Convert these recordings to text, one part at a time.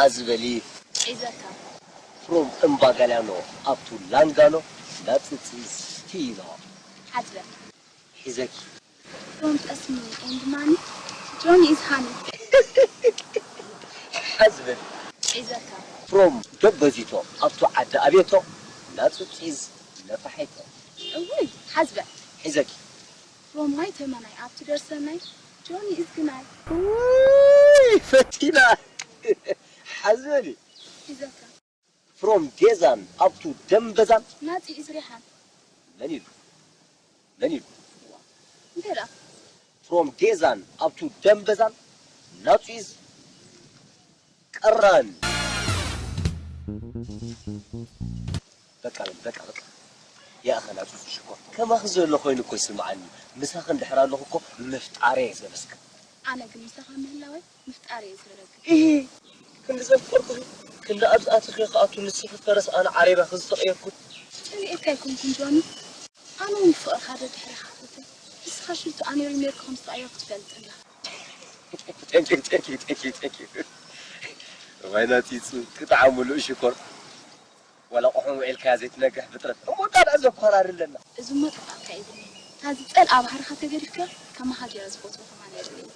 ኣዝበሊ። ሒዘካ። From እምባ ጋልያኖ up to ላንጋኖ፣ ናጽጺ ስቲኖ። ሓዝበል። ሒዘኪ። From ጠስሚ and ማኒ፣ ጆኒ is honey። ሓዝበል። ሒዘካ። From ደበዚቶ up to ዓዲ ኣቤቶ፣ ናጽጺ is ነፋሒቶ። እውይ፣ ሓዝበል። ሒዘኪ። From ማይ ተመናይ up to ደርሰናይ፣ ጆኒ is ግናይ። ውይ፣ ፈቲና። ሓዝበሊ። ሒዘካ። From ዴዛን up to ደምበዛን። ናጺ is ሪሓን። መን ኢሉ? መን ኢሉ? እንታይ ደኣ? From ዴዛን up to ደምበዛን። ናጹ is ቀራን። በቃ በል፣ በቃ፣ በቃ። ያእኸ ናጹ ሽኮር። ከማኺ ዘሎ ኮይኑ እኮ ይስምዓኒ። ምሳኺ እንድሕር ኣለኹ እኮ ምፍጣረይ እየ ዘመስግን። ኣነ ግን ምሳኻ ምህላወይ ምፍጣር እየ ዝብለካ። ኢሂ፣ ክንዲ ዘፍቀርኩኺ፣ ክንዲ ኣብዚ ኣቲኺ ክኣቱ ንስኺ ፈረስ ኣነ ዓሬባ ክዝተቐየርኩ። ጸሊኤካ ኣይኮንኩን ጆኒ። ኣነ እውን ፍቕርኻ ደድሕረኻ ፈትየ። ንስኻ ሽቶ ኣነ ሪሜርኮ ከም ዝተቐየርኩ ትፈልጥ ኣለኻ። Thank you, thank you, thank you, thank you። እዋይ ናጺ ጹ፣ ክጥዓም ምሉእ ሽኮር። ዋላ ቆሖም ውዒልካያ ዘይትነግሕ ፍጥረት። እሞ እንታይ ደኣ ዘኳራሪ ኣለና? እዚ እሞ ጥፍኣትካ እዩ። ታዚ ጸልኣ ባህርኻ ተገዲፍካ ከማኻ ገይረ ዝፈትዎ ከማን የድልየኒ።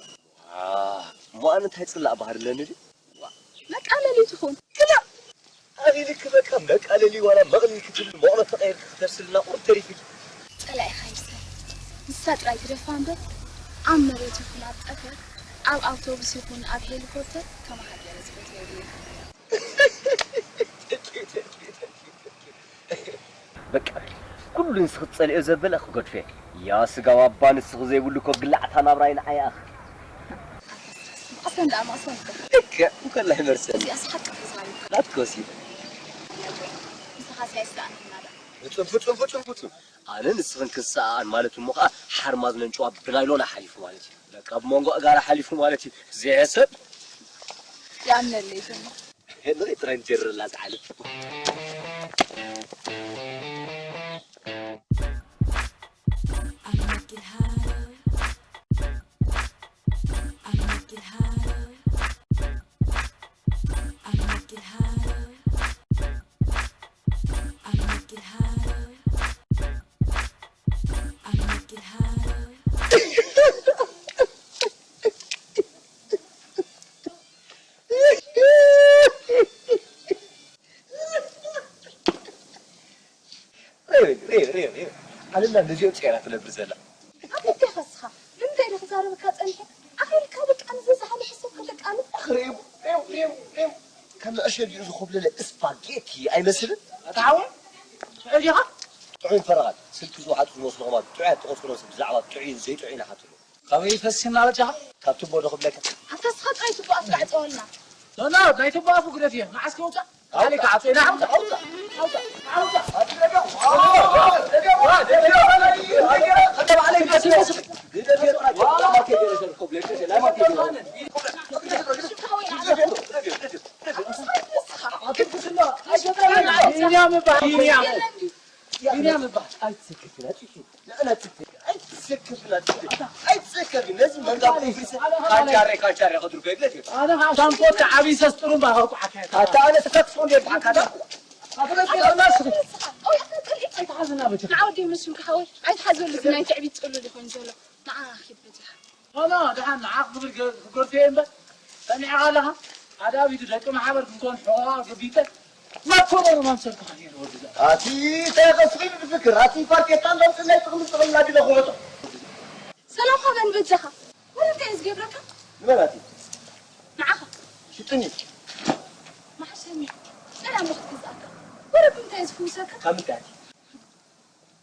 ዋእ፣ እሞ ኣነ እንታይ ጽላእ ባህሪ ኣለኒ ድዩ? ዋእ፣ መቃለሊ ትኹን። ግዳ ኣኺልኪ በቃ መቃለሊ ዋላ መቕሊል ክትብሊ መቑሎ ተቐይርኪ ክተብስልና ቁሩብ ተሪፍኪ። ጸላኢኻ ይምሰል። ንሳ ጥራይ ትደፋ እምበር ኣብ መሬት ይኹን ኣብ ጠፈር፣ ኣብ ኣውቶቡስ ይኹን ኣብ ሄሊኮፕተር ከማኻ ገይረ ዝፈትዎ የብለይን። በቃ ኩሉ ንስኺ ትጸልዮ ዘበለ ክገድፈ። ያ ስጋ ባባ ንስኺ ዘይብሉ እኮ ግላዕታ ናብራይ ንዓይ ኣኽ። መቐሰን ደኣ መቐሰን እኮ። ልክዕ እንከላይ መርሰኒ። እዚኣስ ሓቂ ተዛሪብካ። ናትኪ ወሲደ። ንስኻስ ኣይሰኣንና ደኣ። ፍጹም፣ ፍጹም፣ ፍጹም፣ ፍጹም። ኣነ ንስኽን ክሰኣኣን ማለት እሞ ኸኣ ሓርማዝ ነንጭዋ ብናይሎን ሓሊፉ ማለት እዩ። በቃ ብመንጎ ኣእጋራ ሓሊፉ ማለት እዩ። ዘይሕሰብ። ይኣምነለይ ጆኒ። ሄንሪ ጥራይ እንጀርላ ዝዓልብ። ሬው፣ ሬው፣ ሬው፣ ሬው። ዓለምና ነዚኦም ጸይራ ትነብር ዘላ። ኣበይ ዲኻ እስኻ? ንምንታይ ዶ ክዛረበካ ጸኒሐ? ኣኺልካ በቃ ንዘዝሓለ ሕሰብ ከተቃልል። ኣኽ ሬው፣ ሬው፣ ሬው፣ ሬው። ከም መዕሸጊኡ ዝኾብለለ ስፓጌቲ ኣይመስልን? ኣታ ሓወይ፣ ጥዑይ ዲኻ? ጥዑይ ፈረቓት። ስልኪ ዝወሓጡ ዝመስሉ ከማን ጥዑያት ተቖጽሮም ሰብ ብዛዕባ ጥዑይን ዘይጥዑይን ይሓትሉ። ካበይ ፈሲና በጃኻ? ካብ ቱቦ ዶ ክብለካ? ኣታ እስኻ ጥራይ ቱቦ ኣትዓጽወልና። ኖ፣ ኖ፣ ናይ ቱቦ ኣፉ ግደፍ እየ። መዓስ ከውጻእ? ኣውጻእ። ኣውጻእ፣ ኣውጻእ፣ ኣውጻእ፣ ኣውጻእ። ቢንያም እባሃል፣ ቢንያም። ቢንያም እባሃል። ኣይትሰከፍን፣ ኣትዩ። ንዕና ትሰከፍ። ኣይትሰከፍን፣ ኣትዩ። ኣይትሰከፍን። ነዚ መንጋግ ፍርሰ ካንቻሬ፣ ካንቻሬ ከድርጎ ይብለት እዩ። ኣነ ኸዓ ሻምፖ ዓብዪ ሰስ ጥሩምባ ከውቅዓካ እየ። ኣታ ኣነ ተፈትፎ እንደ በዓካ ዳ። ኣታ ናይ ፊልም ናስኺ። ኣይትሓዝና በጃ። ንዓ ወዲ ምስልካ ሓወይ፣ ኣይትሓዘሉ፣ እዚ ናይ ትዕቢት ጽሉል ይኾን ዘሎ። ንዓ ኪድ በጃኻ። ኖ፣ ኖ፣ ደሓን ንዓኽ ክብል ገ-፣ ክገድፎ እየ እምበር፣ ሰሚዕኻ ኣለኻ? ሓደ ኣብ ኢዱ ደቂ ማሕበር ክንከውን ሕቖኣ ገቢጠ፣ መኮረሪ መምሰልካ ከይሩ ወዲ ዘ-፣ ኣቲ እንታይ ቀስ ኢሉ ዝፍክር? ኣቲ ፋርኬታ እንዳውፅእ ናይ ጥቕሚ ጥቕሚ ናዲ ለኽወጦ። ሰላም ሃበን በጃኻ። ወረ እንታይ እዩ ዝገብረካ? ንመን ኣቲ? ንዓኻ። ሽጥኒ። መሓሸኒ። ሰላም ክትግዝኣካ። ወረ ብምንታይ እዩ ዝፍውሰካ? ካብ ምንታይ ኣቲ?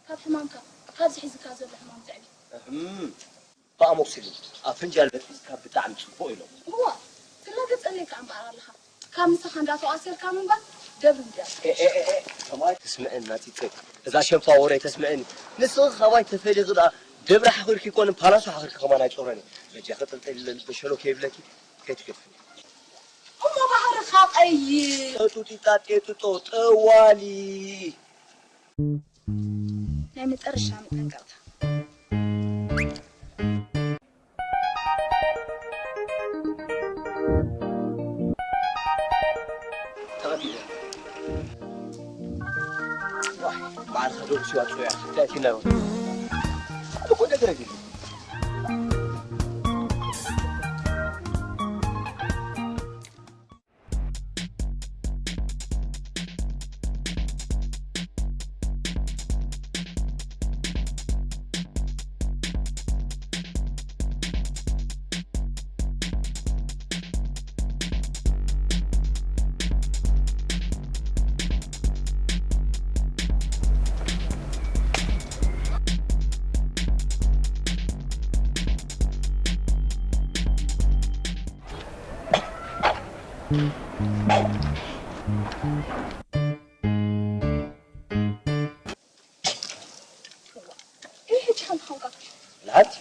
ካብ ሕማምካ፣ ካብዚ ሒዝካ ዘሎ ሕማም ትዕቢት። እህም። ብኣሞክሲሊን ኣብ ፍንጃል በጢስካ ብጣዕሚ ጽቡቕ ኢሎም። እዋ፣ ትላገጸለይ ከኣ እምበኣር ኣለኻ። ካብ ምሳኻ እንዳተዋሰርካ ምንባር ደብሪ እንድያ። ኤ፣ ኤ፣ ኤ፣ ኤ፣ ከማይ ትስምዕን ናጺጸይ። እዛ ሸንፋ ወረ ተስምዕኒ። ንስኺ ካባይ ተፈሊኺ ደኣ ደብሪ ሓኺርኪ ይኮንን ፓላሶ ሓኺርኪ ከማን ኣይጾረኒ። በጃኺ ጥልጥል ኢለ ልበ ሸሎ ከይብለኪ ከይትገድፍኒ። እሞ ባህርኻ ቀይር። ጠጡጢጣ ጤጡጦ ጠዋሊ። ናይ መጨረሻ መጠንቀቕታ። ባዕልኻ ዶ ክሲዋ ጽያ፣ እንታይ ትናዮ? እኮ ደገረግ። ይህ ቻም ኸንካ ለሓንቲ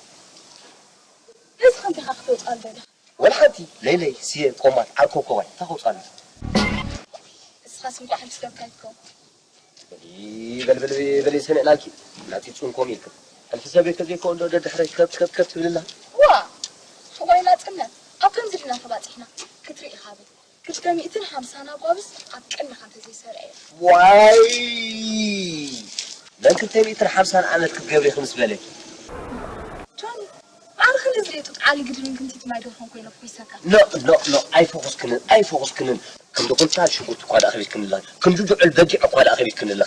እዚ ኸንቲኻ ክትወፅኣ ልደለኻ ወላ ሓንቲ ለይለይ ስየ ቆማል ዓርኮ ኮዋይ እንታይ ከውፅኣሉ እስኻስ እንኳዕ ሕልፊ ሰብካ ይትከው በልበልበል ሰሚዕናልኪ ናቲ ፁንኮም ኢልክን ሕልፊ ሰበይ ከዘይከው እንዶ ደድሕረይ ከብት ከብት ከብት ትብልላ ዋ ሱቕ ወይላ ፅነት ኣብ ከምዚ ድና ተባፂሕና ክትርኢ ኢኻ በይ ክልተ ሚእትን ሓምሳን ኣጓብዝ ኣብ ቅድሚኻ እንተዘይሰርዐ እየ። ዋይ! መን ክልተ ሚእትን ሓምሳን ዓመት ክትገብሪ ኢኺ ምስ በለኪ? ጆኒ፣ ኣነ ክንድዚ ጡጥ ዓሊ ግድምን ክንቲት ማይ ደርሆን ኮይነ ኩይሰካ። ኖእ ኖእ ኖእ ኣይፈኹስክንን ኣይፈኹስክንን ክንዲ ኩንታ ሽጉርቲ እኳ ደኣ ከቢድክንላ ክንዲ ድዑል በጊዕ እኳ ደኣ ከቢድክንላ።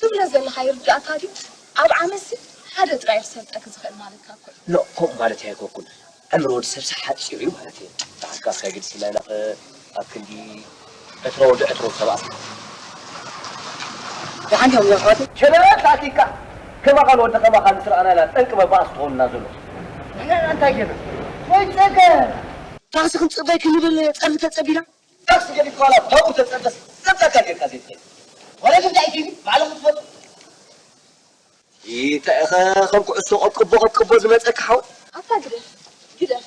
ትብሎ ዘለኻ ይርድኣካ ድዩ? ኣብ ዓመትሲ ሓደ ጥራይ እዩ ክሰልጠኪ ዝኽእል ማለትካ እኮ እዩ። ኖእ ከምኡ ማለተይ ኣይኮንኩን። ኣእምሮ ወዲ ሰብሲ ሓጺር እዩ ማለት እየ። ብሓስካ እስካ ግዲ ስናይና ከ ኣብ ክንዲ ዕትሮ ወዲ ዕትሮ ተባእስ። ደሓን እዮም እዮም ኣሕዋተይ። ሸለለ ተኣኪካ ከማኻን ወዲ ከማኻን ምስ ረኣና ኢና ጠንቂ መባእስ ትኾኑና ዘሎ። ንሕና እንታይ ጌርና? ወይ ጸገም። ታክሲ ክንጽበይ ክንብል ጸርፊ ተጸቢና። ታክሲ ገዲፍካ ዋላ ታቡ ተጸበስ ጸብጻካ ጌርካ ዘይትኸይድ። ወላ እንታይ ኢልኪኒ? ባዕልኹም ትፈልጡ። እንታይ ኢኸ ከም ኩዕሶ ቀብቅቦ ቀብቅቦ ዝመጸካ ሓወይ? ኣታ ግደፍ ግደፍ።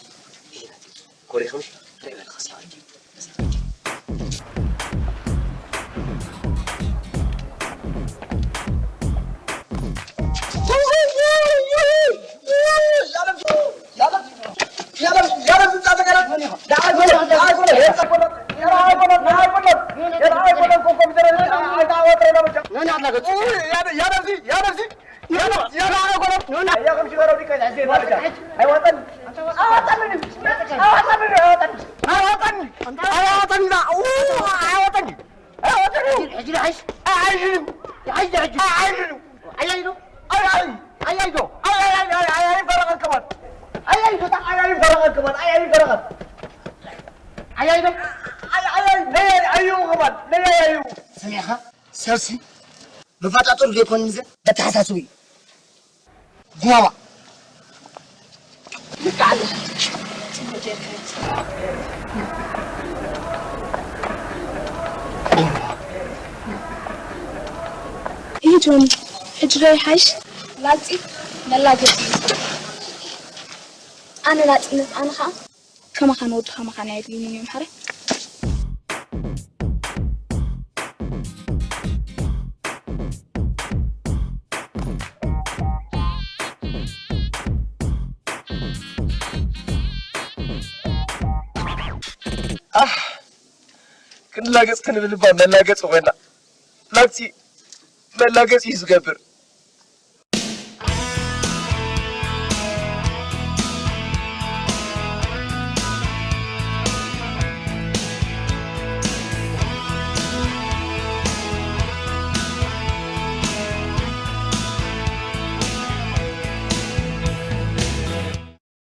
ኮሪኽምሽ ርእ በልኻ ሰዓት ሰሚዕኻ? ሰብሲ መፋጣጠሩ ዘይኮን ምዘ በተሓሳስቡ እዩ። ጉማማ ይህ ጆኒ ሕጂ ዶ ይሓይሽ? ላጺ መላገጺ እዩ። ኣነ ላጽነት ኣነ ኸዓ ከማኻን ወዲ ከማኻን ኣየድልዩንን እዮም ሓረ። ኣሕ ክንላገጽ ክንብል እባ መላገጺ ኮይና። ላግጺ መላገጺ እዩ ዝገብር።